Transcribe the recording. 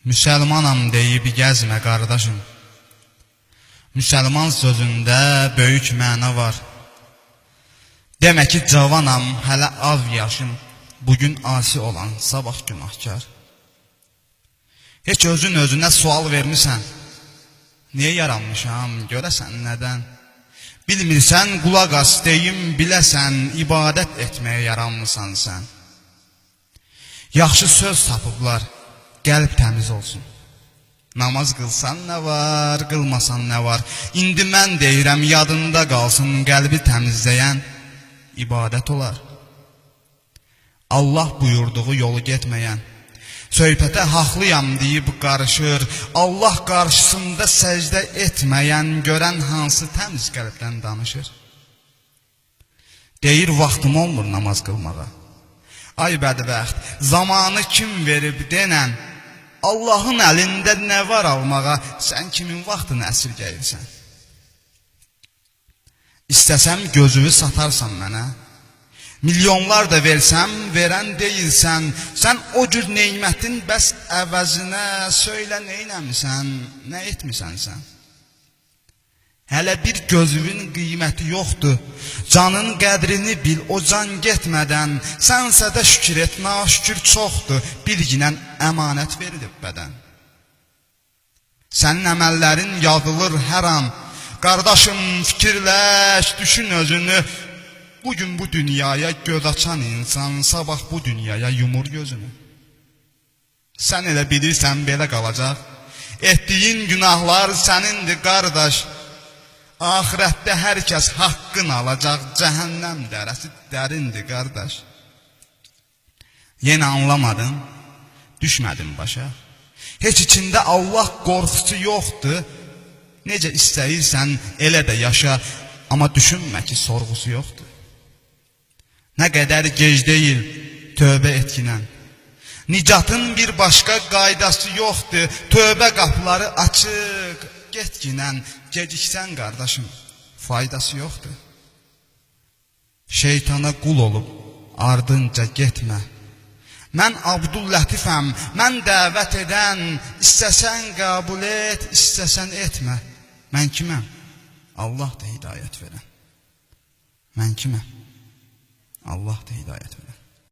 Müsəlmanam deyib gəzmə qardaşım. Müsəlman sözündə böyük məna var. Demə ki cavanam, hələ az yaşım. Bugün asi olan, sabah günahkar. Heç özün özünə sual vermisən. Niyə yaranmışam, görəsən nədən? Bilmirsən, qulaq as, deyim, biləsən, ibadət etməyə yaranmısan sən. Yaxşı söz tapıblar, qəlb təmiz olsun. Namaz qılsan nə var, qılmasan nə var? İndi mən deyirəm, yadında qalsın, qəlbi təmizləyən ibadət olar. Allah buyurduğu yolu getməyən, söhbətə haqlıyam deyib qarışır, Allah qarşısında səcdə etməyən, görən hansı təmiz qəlbdən danışır? Deyir, vaxtım olmur namaz qılmağa. Ay bədbəxt, zamanı kim verib denən? Allahın əlində nə var almağa, sən kimin vaxtını əsirgəyirsən? İstəsəm gözünü satarsan mənə. Milyonlar da versəm, verən deyilsən. Sən o cür neymətin bəs əvəzinə söylə neynəmisən, nə etmisən sən? Hələ bir gözünün qiyməti yoxdur. Canın qədrini bil, o can getmədən. Sənsə də şükür et, naşükür çoxdur. Bilginən əmanət verilib bədən. Sənin əməllərin yazılır hər an. Qardaşım, fikirləş, düşün özünü. Bugün bu dünyaya göz açan insan, sabah bu dünyaya yumur gözünü. Sən elə bilirsən belə qalacaq. Etdiyin günahlar sənindir qardaş. Axirətdə hər kəs haqqını alacaq. Cəhənnəm dərəsi dərindir qardaş. Yenə anlamadın, düşmədin başa. Heç içində Allah qorxusu yoxdur. Necə istəyirsən elə də yaşa, amma düşünmə ki sorğusu yoxdur. Nə qədər gec deyil, tövbə etkinən. Nicatın bir başqa qaydası yoxdur. Tövbə qapıları açıq, getginən, geciksən qardaşım, faydası yoxdur. Şeytana qul olub ardınca getmə. Mən Abdul Lətifəm, mən dəvət edən, istəsən qəbul et, istəsən etmə. Mən kiməm? Allah da hidayət verən. Mən kiməm? Allah da hidayət verən.